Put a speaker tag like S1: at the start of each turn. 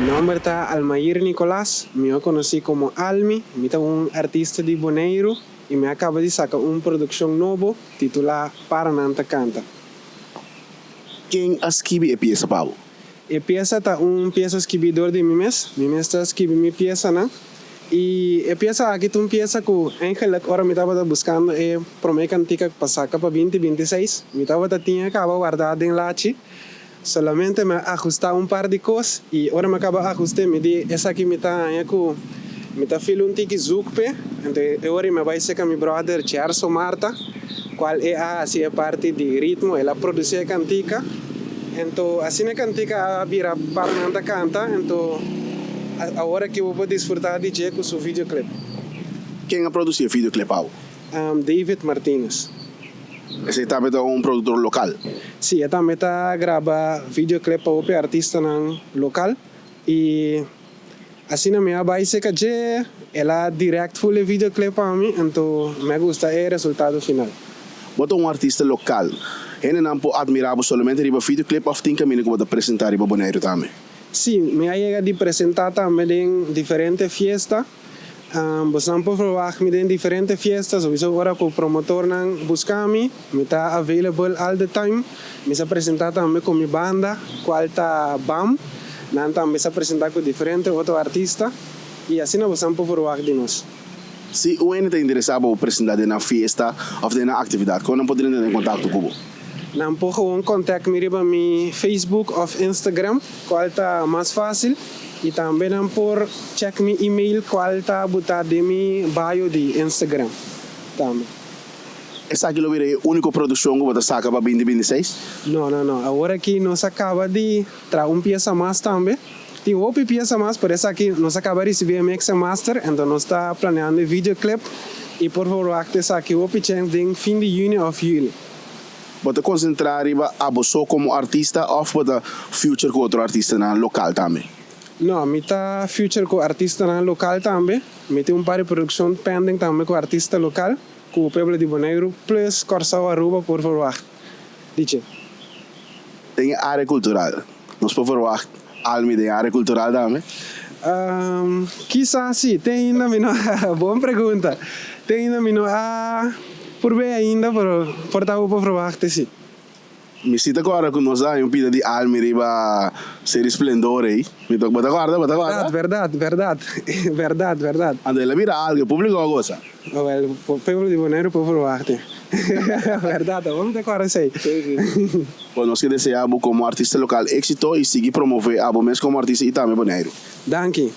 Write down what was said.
S1: Mi nòmber ta Almair Nicolaas, mihó konosí komo Almi. Mi ta un artista di Boneiru i mi a kaba di saka un produkshon nobo titulá Paranan ta kanta.
S2: Ken a skibi e piesa pa bo?
S1: E piesa ta un piesa skibí dor di mi mes. Mi mes ta skibi mi piesanan. I e piesa aki ta un piesa ku eigenlik ora mi tabata buskando e promé kantika pa saka pa binti 26, mi tabata tin e kaba wardá den lachi. Solamente mi a ahustá un par di kos i ora mi a kaba ahusté mi di esaki mi ta haña ku mi ta feel un tiki zoek p'e. Anto e ora mi a bai seka mi bròder Gerso Marta kual e a hasi e parti di ritmo, el a produsí e kantika. Anto asina e kantika a bira parnan ta kanta, anto awor aki bo por disfrutá di dje ku su videoclip.
S2: Ken a produsí e videoclip awo?
S1: David Martinez.
S2: Esei tambe ta un produktor lokal?
S1: Sí, e tambe ta graba videoclip pa hopi artistanan lokal i asina mi a bai serka dje, el a direct full e videoclip pa mi, anto mi a gusta e resultado final.
S2: Bo ta un artista lokal. Hendenan por admira bo solamente riba videoclip of tin kaminda ku bo ta presenta riba Boneiru tambe?
S1: Sí, mi a yega di presenta tambe den diferente fiesta. Bosnan por verwagt mi den diferente fiesta, sowiso ora ku promotornan buska mi, mi ta available all the time. Mi sa presenta tambe ku mi banda, kual ta bam. Nan tambe sa presenta ku diferente otro artista i asina bosnan por verwagt di nos.
S2: Si un hende ta interesá pa bo presenta den nan fiesta òf den nan aktividat, kon nan por drenta den kontakto ku bo?
S1: Nan por gewoon contact mi riba mi Facebook of Instagram, cual ta mas facil, y tambe nan por check mi email cual ta buta den mi bio di Instagram tambe.
S2: Esaki lo bira e unico produccion cu bo ta saca pa binti 26?
S1: No, no, no. Awor aki nos a caba di traha un pieza mas tambe. Tin hopi pieza mas, pero esaki nos a caba ricibi e mix en master, enton nos ta planeando e videoclip y por verwacht esaki hopi chens den fin di juni of juli.
S2: Bo ta konsentrá riba abo so komo artista òf bo ta feature ku otro artistanan lokal tambe?
S1: No, mi ta feature ku artistanan lokal tambe. Mi tin un par di produkshon pending tambe ku artista lokal, ku pueblo di Boneiru plus Kòrsou, Aruba por verwagt di dje.
S2: Den e área kultural, nos por verwagt Almi den e área kultural tambe?
S1: Kisas si, te ainda mi no a, bon pregunta. Te ainda mi no a purb'é ainda, pero por ta bo por verwagte si.
S2: Mi si ta kòrda ku nos a haña un pida di Almi riba Seri Splendor ei. Mi ta, bo ta kòrda? Bo ta kòrda?
S1: Bèrdat, bèrdat, bèrdat, bèrdat.
S2: Anto el a bira algu, e públiko a gosa.
S1: Wèl, pueblo di Boneiru por verwagte. Bèrdat, awor mi ta kòrda esei.
S2: Bon, nos ke deseá bo komo artista lokal éksito i sigui promové abo mes komo artista i tambe Boneiru.
S1: Danki.